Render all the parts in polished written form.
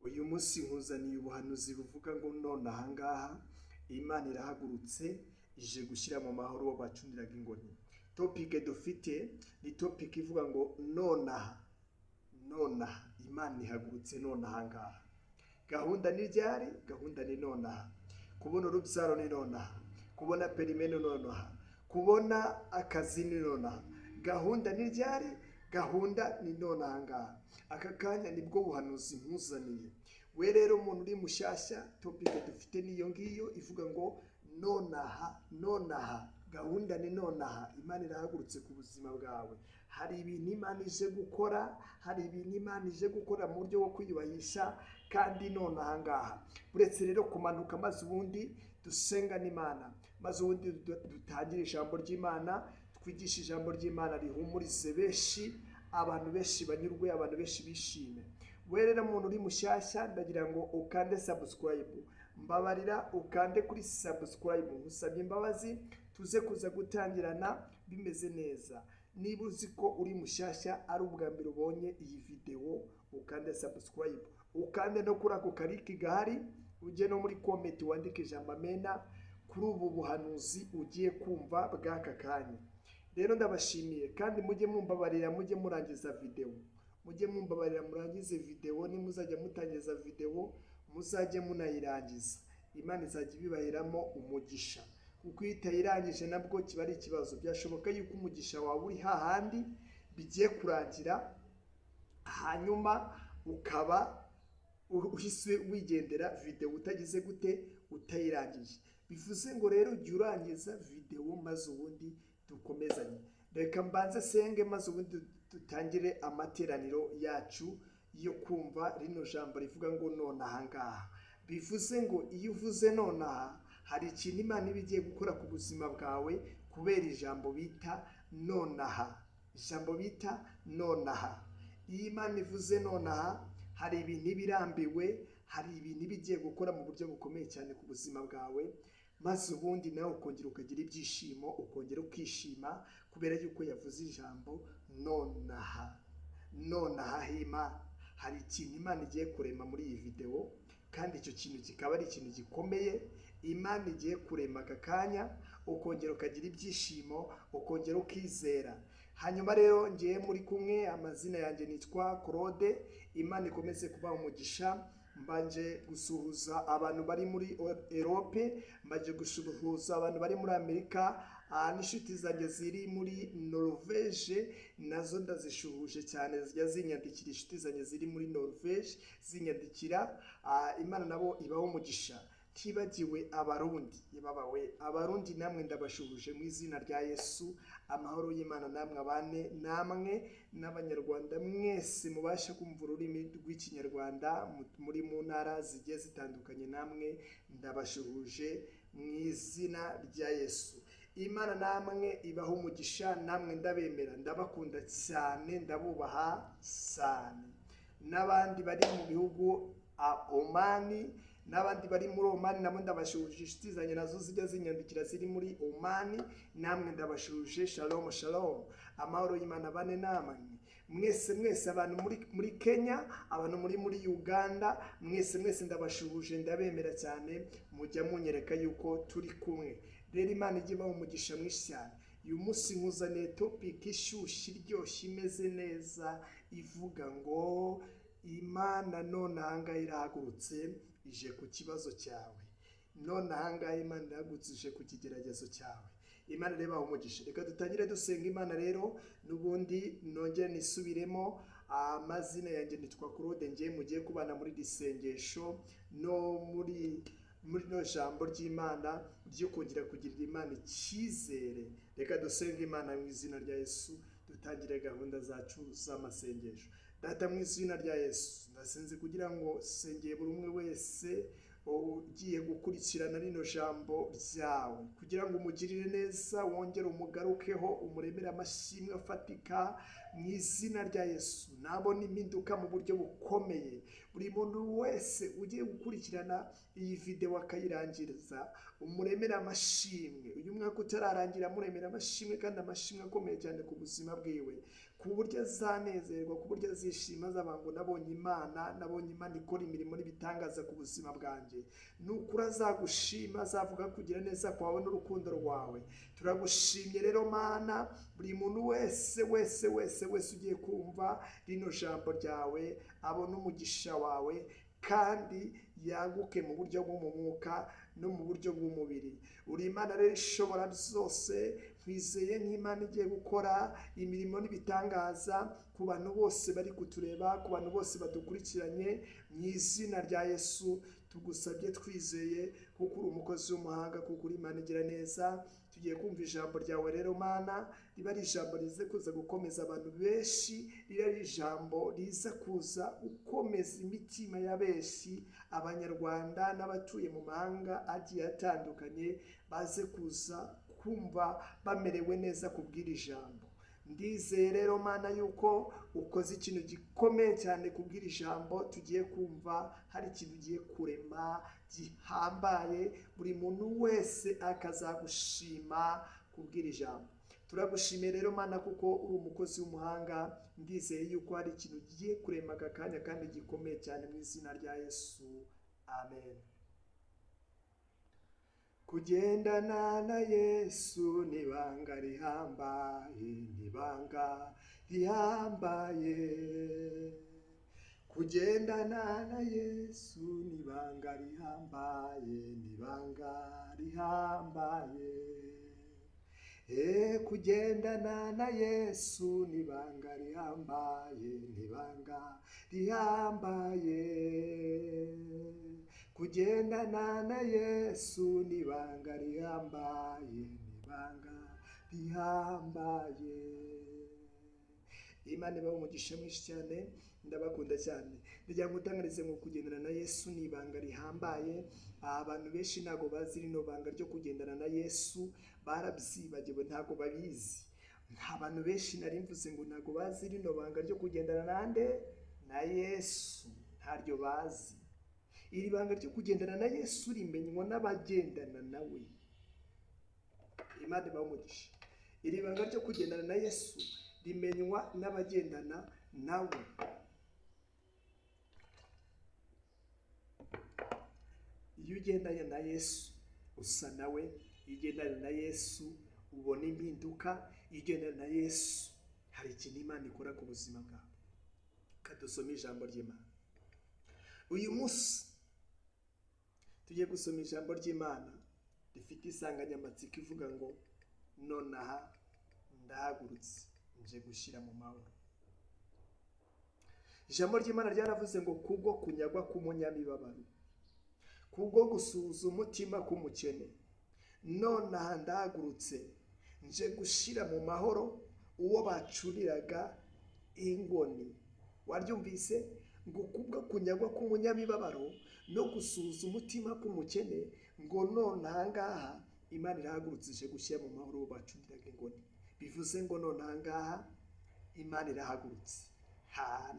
Uyu munsi nkuzaniye ubuhanuzi buvuga ngo none ahangaha Imana irahagurutse ije gushyira mu mahoro uwo bacundiraga ingoni. Topic dufite ni topic ivuga ngo nonaha, nonaha Imana ihagurutse none ahangaha. Gahunda ni ryari? Gahunda ni nonaha. Kubona urubyaro ni nonaha, kubona permis ni nonaha, kubona akazi ni nonaha. Gahunda ni ryari? Gahunda ni nonaha ngaha. Aka kanya nibwo buhanuzi nkuzaniye. We rero umuntu uri mushyashya, topic dufite niyo ngiyo ivuga ngo nonaha, nonaha. Gahunda ni nonaha. Imana irahagurutse ku buzima bwawe. Hari ibintu Imana ije gukora, hari ibintu Imana ije gukora mu buryo bwo kwiyubahisha kandi nonaha ngaha. Uretse rero kumanuka, maze ubundi dusenga n'Imana, maze ubundi dutangire ijambo ry'Imana, twigishe ijambo ry'Imana rihumurize benshi, abantu benshi banyurwe, abantu benshi bishime. We rero umuntu uri mushyashya, ndagira ngo ukande subscribe. Mbabarira ukande kuri subscribe, nkusabye imbabazi, tuze kuza gutangirana bimeze neza. Niba uzi ko uri mushyashya, ari ubwa mbere ubonye iyi videwo, ukande subscribe, ukande no kuri ako ka like gahari, ujye no muri comment wandike ijambo amena kuri ubu buhanuzi ugiye kumva bw'aka kanya. Rero ndabashimiye, kandi mujye mumbabarira mujye murangiza videwo, mujye mumbabarira murangize videwo. Nimuzajya mutangiza videwo muzajye munayirangiza, Imana izajya ibibaheramo umugisha, kuko iyo utayirangije nabwo kiba ari ikibazo. Byashoboka yuko umugisha wawe uri hahandi bigiye kurangira, hanyuma ukaba uhise wigendera videwo utagize gute? Utayirangije. Bivuze ngo rero jya urangiza videwo maze ubundi dukomezanye. Reka mbanze senge, maze ubundi dutangire amateraniro yacu yo kumva rino jambo rivuga ngo nonaha ngaha. Bivuze ngo iyo uvuze nonaha, hari ikintu Imana iba igiye gukora ku buzima bwawe kubera ijambo bita nonaha. Ijambo bita nonaha, iyo Imana ivuze nonaha, hari ibintu iba irambiwe, hari ibintu iba igiye gukora mu buryo bukomeye cyane ku buzima bwawe, maze ubundi nawe ukongera ukagira ibyishimo, ukongera ukishima kubera yuko yavuze ijambo nonaha. Nonaha hima hari ikintu Imana igiye kurema muri iyi videwo, kandi icyo kintu kikaba ari ikintu gikomeye Imana igiye kurema aka kanya, ukongera ukagira ibyishimo, ukongera ukizera. Hanyuma rero ngiye muri kumwe, amazina yanjye nitwa Claude. Imana ikomeze kubaha umugisha. Mbanje gusuhuza abantu bari muri Europe, mbanje gusuhuza abantu bari muri Amerika, n'inshuti zanjye ziri muri Norvege nazo ndazishuhuje cyane, zijya zinyandikira. Inshuti zanjye ziri muri Norvege zinyandikira, Imana nabo ibaho umugisha. Tibagiwe Abarundi babawe, Abarundi namwe ndabashuhuje mu izina rya Yesu. Amahoro y'Imana namwe abane namwe, n'Abanyarwanda mwese mubasha kumva ururimi rw'Ikinyarwanda muri mu ntara zigiye zitandukanye, namwe ndabashuhuje mu izina rya Yesu. Imana namwe ibaho umugisha, namwe ndabemera, ndabakunda cyane, ndabubaha cyane. N'abandi bari mu bihugu Omani, n'abandi bari muri Omani nabo ndabashuhuje. Inshuti zanjye nazo zijya zinyandikira ziri muri Omani, namwe ndabashuhuje. Shalom shalom, amahoro y'Imana bane namwe mwese mwese. Abantu muri Kenya, abantu muri Uganda, mwese mwese ndabashuhuje, ndabemera cyane, mujya munyereka yuko turi kumwe. Rero Imana ijye ibaha umugisha mwinshi cyane. Uyu munsi nkuzaniye topic ishyushye, iryoshye, imeze neza, ivuga ngo Imana none ahangaha irahagurutse ije ku kibazo cyawe. None ahangaha Imana irahagurutse ije ku kigeragezo cyawe. Imana reba umugisha. Reka dutangire dusenga Imana. Rero n'ubundi nongere nisubiremo, amazina yanjye nitwa Claude, ngiye mugiye kubana muri iri sengesho no muri no jambo ry'Imana ryo kongera kugirira Imana icyizere. Reka dusenge Imana mu izina rya Yesu, dutangire gahunda zacu z'amasengesho. Data, mu izina rya Yesu, ndasenze kugira ngo sengeye buri umwe wese ugiye gukurikirana rino jambo ryawe, kugira ngo umugirire neza, wongere umugarukeho, umuremere amashimwe afatika mu izina rya Yesu, nabona impinduka mu buryo bukomeye. Buri muntu wese ugiye gukurikirana iyi videwo akayirangiriza, umuremere amashimwe uyu mwaka utararangira, muremera amashimwe kandi amashimwe akomeye cyane ku buzima bwiwe. ku buryo azanezerwa, ku buryo azishima, azavuga ngo nabonye Imana, nabonye Imana ikora imirimo n'ibitangaza ku buzima bwanjye. Ni ukuri azagushima, azavuga kugira neza kwawe n'urukundo rwawe. Turagushimye rero Mana, buri muntu wese wese wese wese ugiye kumva rino jambo ryawe abone umugisha wawe, kandi yaguke mu buryo bwo mu mwuka no mu buryo bw'umubiri. Uri Imana rero ishobora byose, twizeye nk'Imana igiye gukora imirimo n'ibitangaza ku bantu bose bari kutureba, ku bantu bose badukurikiranye. Mu izina rya Yesu tugusabye twizeye, kuko uri umukozi w'umuhanga, kuko uri Imana igira neza. Tugiye kumva ijambo ryawe rero Mana, riba ari ijambo riza kuza gukomeza abantu benshi, riba ari ijambo riza kuza gukomeza imitima ya benshi, Abanyarwanda n'abatuye mu mahanga agiye atandukanye, baze kuza kumva bamerewe neza kubw'iri jambo. Ndizeye rero Mana yuko ukoze ikintu gikomeye cyane kubw'iri jambo tugiye kumva, hari ikintu ugiye kurema gihambaye, buri muntu wese akazagushima kubw'iri jambo. Turagushimiye rero Mana, kuko uri umukozi w'umuhanga. Ndizeye yuko hari ikintu ugiye kurema aka kanya kandi gikomeye cyane, mu izina rya Yesu, amen. Kugendana na Yesu ni ibanga rihambaye, ni ibanga rihambaye. Kugendana na Yesu ni ibanga rihambaye, ni ibanga rihambaye. Kugendana na Yesu ni ibanga rihambaye, ni ibanga rihambaye. Kugendana na Yesu ni ibanga rihambaye, ni ibanga rihambaye. Imana ibahe umugisha mwinshi cyane, ndabakunda cyane. Ndagira ngo utangarize ngo kugendana na Yesu ni ibanga rihambaye. Abantu benshi ntabwo bazi rino banga ryo kugendana na Yesu, barabyibagiwe, ntabwo babizi. Nta bantu benshi nari mvuze ngo ntabwo bazi rino banga ryo kugendana nande? Na Yesu, ntaryo bazi. Iri banga ryo kugendana na Yesu rimenywa n'abagendana nawe. Imana ibahe umugisha. Iri banga ryo kugendana na Yesu rimenywa n'abagendana nawe. Iyo ugendanye na Yesu usa nawe, iyo ugendanye na Yesu ubona impinduka, iyo ugendanye na Yesu hari ikintu Imana ikora ku buzima bwawe. Kadusome ijambo ry'Imana. Uyu munsi tugiye gusoma ijambo ry'Imana rifite insanganyamatsiko ivuga ngo nonaha ndahagurutse nje gushyira mu mahoro. Ijambo ry'Imana ryaravuze ngo kubwo kunyagwa k'umunyamibabaro, kubwo gusuhuza umutima k'umukene, nonaha ndahagurutse nje gushyira mu mahoro uwo bacuriraga ingoni. Waryumvise? Ngo kubwo kunyagwa k'umunyamibabaro no gusuhuza umutima k'umukene, ngo nonaha ngaha Imana irahagurutse ije gushyira mu mahoro uwo bacuriraga ingoni. Bivuze ngo nonaha ngaha Imana irahagurutse.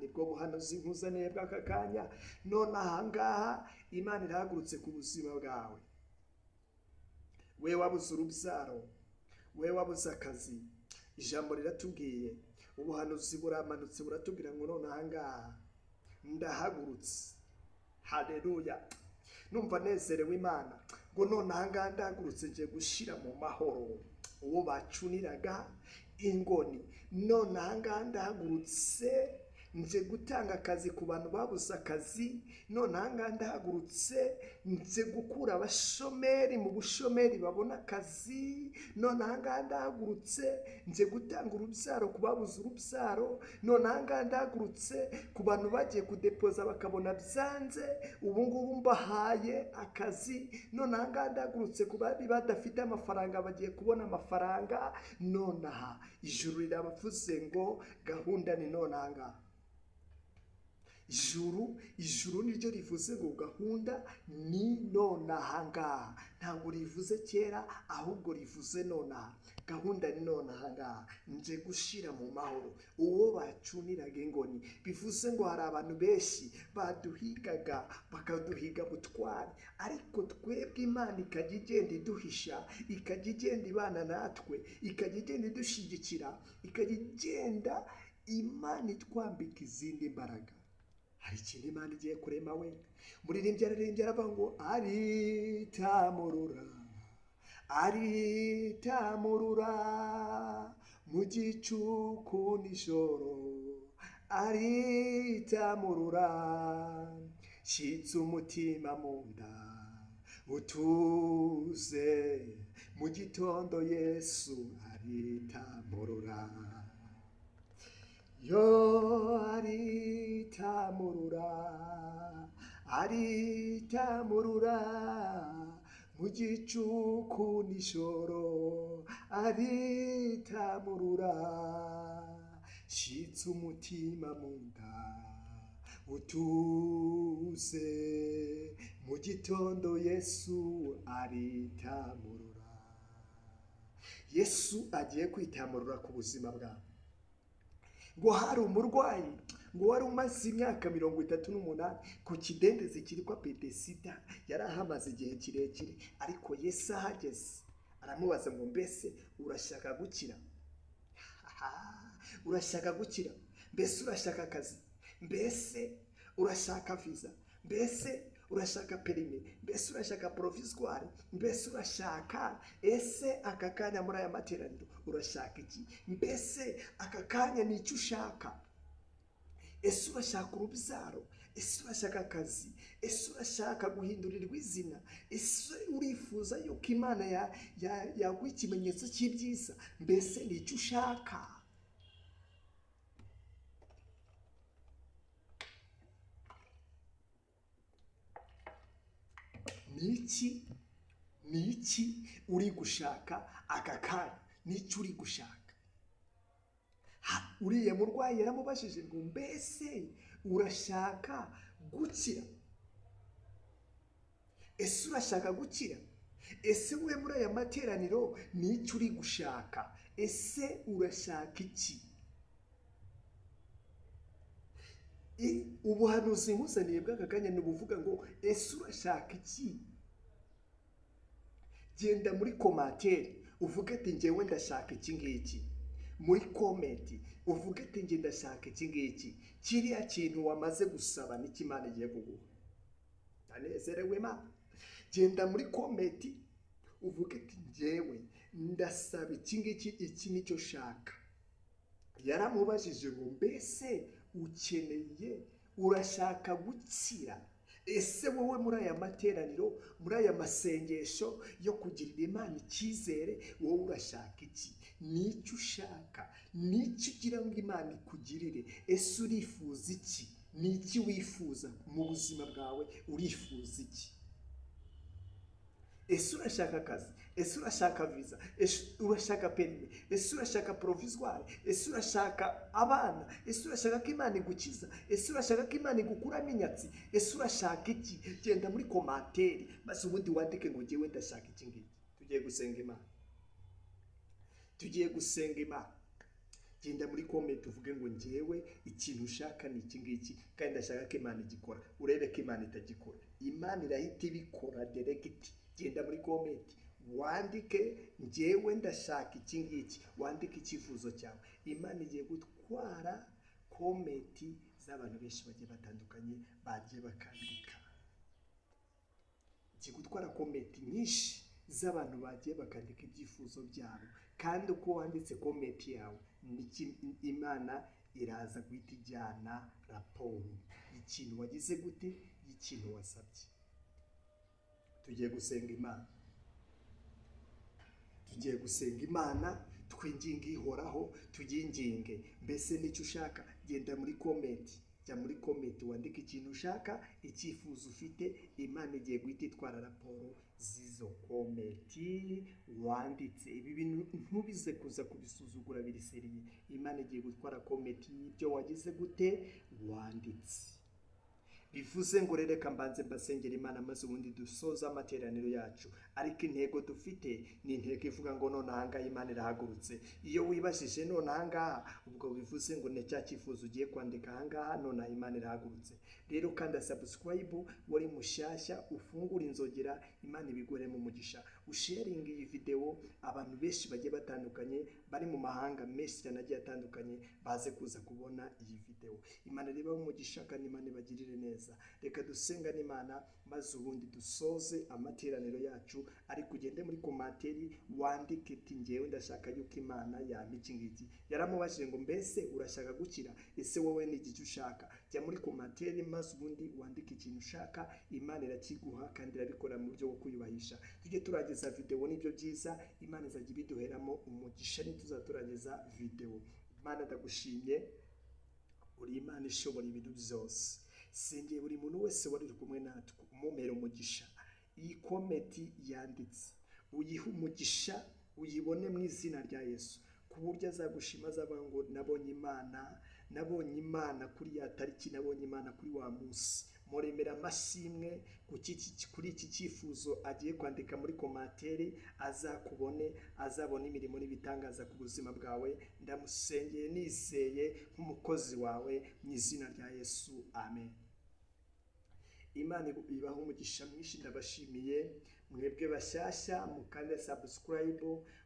Nibwo buhanuzi nkuzaniye bw'aka kanya. Nonaha ngaha Imana irahagurutse ku buzima bwawe. We wabuze urubyaro, we wabuze akazi, ijambo riratubwiye, ubuhanuzi buramanutse buratubwira ngo nonaha ngaha ndahagurutse. Haleluya! Numva nezerewe Imana ngo nonaha ngaha ndahagurutse nje gushyira mu mahoro uwo bacuniraga ingoni. Nonaha ngaha ndahagurutse nje gutanga akazi ku bantu babuze akazi. Nonaha ngaha ndahagurutse nje gukura abashomeri mu bushomeri babona akazi. Nonaha ngaha ndahagurutse nje gutanga urubyaro ku babuze urubyaro. Nonaha ngaha ndahagurutse ku bantu bagiye kudepoza bakabona byanze, ubu ngubu mbahaye akazi. Nonaha ngaha ndahagurutse ku bari badafite amafaranga bagiye kubona amafaranga. Nonaha ijuru rirabavuze ngo gahunda ni nonaha ngaha. Ijuru niryo rivuze ngo gahunda ni nonaha ngaha. Ntabwo rivuze kera, ahubwo rivuze nonaha. Gahunda ni nonaha ngaha, nje gushyira mu mahoro uwo bacuniraga ingoni. Bivuze ngo hari abantu benshi baduhigaga, bakaduhiga butwari, ariko twebwe Imana ikajya igenda iduhisha, ikajya igenda ibana natwe, ikajya igenda idushyigikira, ikajya igenda Imana itwambika izindi mbaraga. Hari ikintu Imana igiye kurema we. Muririmbyi araririmbye aravuga ngo aritamurura, aritamurura mu gicuku nijoro, aritamurura shyitsa umutima mu nda utuze, mu gitondo Yesu aritamurura. Yo aritamurura, aritamurura mu gicuku nijoro, aritamurura shyitsa umutima mu nda utuze, mu gitondo Yesu aritamurura. Yesu agiye kwitamurura ku buzima bwawe. Ngo hari umurwayi ngo wari umaze imyaka 38 ku kidendezi cyitwa Betesida, yari ahamaze igihe kirekire, ariko Yesu ahageze aramubaza ngo mbese urashaka gukira? Urashaka gukira? Mbese urashaka akazi? Mbese urashaka visa? Mbese urashaka permis? Mbese urashaka provisoire? Mbese urashaka, ese aka kanya muri aya materaniro urashaka iki? Mbese aka kanya ni icyo ushaka? Ese urashaka urubyaro? Ese urashaka akazi? Ese urashaka guhindurirwa izina? Ese urifuza yuko Imana yaguha ikimenyetso cy'ibyiza? Mbese ni icyo ushaka? Ni iki uri gushaka aka kanya? Ni iki uri gushaka? Uriya murwayi yaramubajije ngo mbese urashaka gukira? Ese urashaka gukira? Ese we muri aya materaniro ni iki uri gushaka? Ese urashaka iki? Ubuhanuzi nkuzaniye bw'aka kanya ni ubuvuga ngo ese urashaka iki? Genda muri commentaire uvuge ati njyewe ndashaka iki ngiki. Muri comment uvuge ati njye ndashaka iki ngiki. Kiriya kintu wamaze gusaba n'icyo Imana igiye kuguha. Ndanezerewe ma. Genda muri comment uvuge ati njyewe ndasaba iki ngiki, iki nicyo shaka. Yaramubajije ngo mbese ukeneye, urashaka gukira? Ese wowe muri aya materaniro, muri aya masengesho yo kugirira Imana icyizere, wowe urashaka iki? Ni icyo ushaka? Ni icyo ugira ngo Imana ikugirire? Ese urifuza iki? Ni iki wifuza mu buzima bwawe? Urifuza iki? Ese urashaka akazi? Ese urashaka visa? Ese urashaka permis? Ese urashaka provisoire? Ese urashaka abana? Ese urashaka ko Imana igukiza? Ese urashaka ko Imana igukuramo inyatsi? Ese urashaka iki? Genda muri commentaire maze ubundi wandike ngo njyewe ndashaka iki ngiki. Tugiye gusenga Imana. Tugiye gusenga Imana. Genda muri comment uvuge ngo njyewe ikintu ushaka ni iki ngiki, kandi ndashaka ko Imana igikora. Urebe ko Imana itagikora. Imana irahita ibikora direct. Genda muri comment wandike njyewe ndashaka iki ngiki, wandike icyifuzo cyawe. Imana igiye gutwara comment z'abantu benshi bagiye batandukanye bagiye bakandika. Igiye gutwara comment nyinshi z'abantu bagiye bakandika ibyifuzo byabo, kandi uko wanditse comment yawe niki Imana iraza guhita ijyana raporo ikintu wagize gute, ikintu wasabye. Tugiye gusenga Imana. Tugiye gusenga Imana, twinginge ihoraho, tuginginge. Mbese nicyo ushaka? Genda muri comment, jya muri comment wandike ikintu ushaka, icyifuzo ufite. Imana igiye guhita itwara raporo z'izo comment wanditse. Ibi bintu ntubize kuza kubisuzugura, biri sérieux. Imana igiye gutwara comment y'ibyo wagize gute wanditse. Bivuze ngo rero reka mbanze mbasengera Imana maze ubundi dusoza amateraniro yacu. Ariko intego dufite ni intego ivuga ngo none ahangaha Imana irahagurutse. Iyo wibajije none ahangaha, ubwo bivuze ngo ni cya cyifuzo ugiye kwandika ahangaha, none aha Imana irahagurutse. Rero kanda subscribe wari mushyashya, ufungure inzogera, Imana ibigoremo umugisha. Usharinga iyi videwo, abantu benshi bagiye batandukanye bari mu mahanga menshi cyane agiye atandukanye baze kuza kubona iyi videwo. Imana ibahe umugisha kandi Imana ibagirire neza. Reka dusenga n'Imana, maze ubundi dusoze amateraniro yacu. Ariko ugende muri commentaire wandike ati: "Ngewe ndashaka yuko Imana yampa iki ngiki." Yaramubajije ngo: "Mbese urashaka gukira? Ese wowe ni igiki ushaka?" Jya muri commentaire, maze ubundi wandike ikintu ushaka. Imana irakiguha kandi irabikora mu buryo bwo kwiyubahisha. Tujye turangiza videwo, nibyo byiza. Imana izajya ibiduheramo umugisha nituzaturangiza videwo. Imana, ndagushimye, uri Imana ishobora ibintu byose. Sengeye buri muntu wese wari uri kumwe natwe, umumera umugisha. Iyi comment yanditse uyihe umugisha, uyibone mu izina rya Yesu, ku buryo azagushima, azavuga ngo: "Nabonye Imana, nabonye Imana kuri ya tariki, nabonye Imana kuri wa munsi." Muremera amashimwe kuri iki cyifuzo agiye kwandika muri commentaire. Azakubone, azabone imirimo n'ibitangaza ku buzima bwawe. Ndamusengeye nizeye nk'umukozi wawe mu izina rya Yesu, amen. Imana ibaha umugisha mwinshi. Ndabashimiye mwebwe bashyashya, mukande subscribe,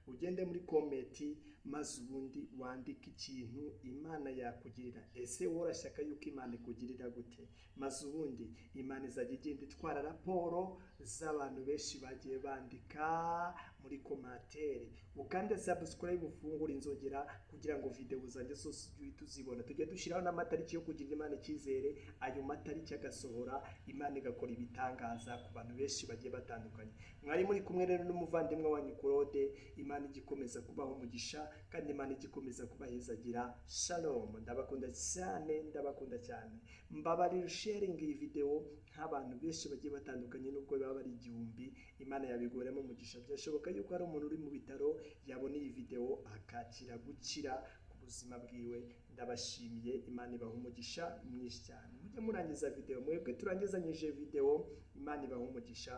ugende muri comment, maze ubundi wandike ikintu Imana yakugirira. Ese wowe urashaka yuko Imana ikugirira gute? Maze ubundi Imana izajya igenda itwara raporo z'abantu benshi bagiye bandika muri commentaire. Ukande subscribe, ufungure inzogera kugira ngo videwo zanjye zose ujye uhita uzibona. Tujya dushyiraho n'amatariki yo kugirira Imana icyizere, ayo matariki agasohora, Imana igakora ibitangaza ku bantu benshi bagiye batandukanye. Mwari muri kumwe rero n'umuvandimwe wanyu Claude. Imana igikomeza kubaha umugisha kandi Imana igikomeza kubahezagira. Shalom, ndabakunda cyane, ndabakunda cyane. Mbabarira usharinga iyi videwo nk'abantu benshi bagiye batandukanye, nubwo baba bari 1000, Imana yabigoremo umugisha. Byashoboka yuko hari umuntu uri mu bitaro yabona iyi videwo akakira gukira ku buzima bwiwe. Ndabashimiye, Imana ibaha umugisha mwinshi cyane. Mujye murangiza videwo, mwebwe turangizanyije videwo. Imana ibaha umugisha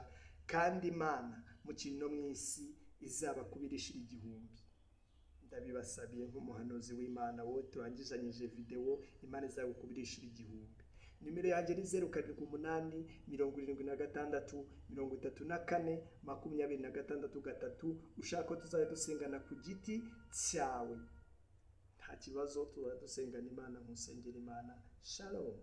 kandi Imana mukiri no mu isi izabakubira ishira 1000. Ndabibasabiye nk'umuhanuzi w'Imana. Wowe turangizanyije videwo, Imana izagukubira ishira 1000. Nimero yanjye ni 0787634263. Ushaka ko tuzajya dusengana ku giti cyawe, nta kibazo, tuzajya dusengana Imana, nkusengera Imana. Shalom.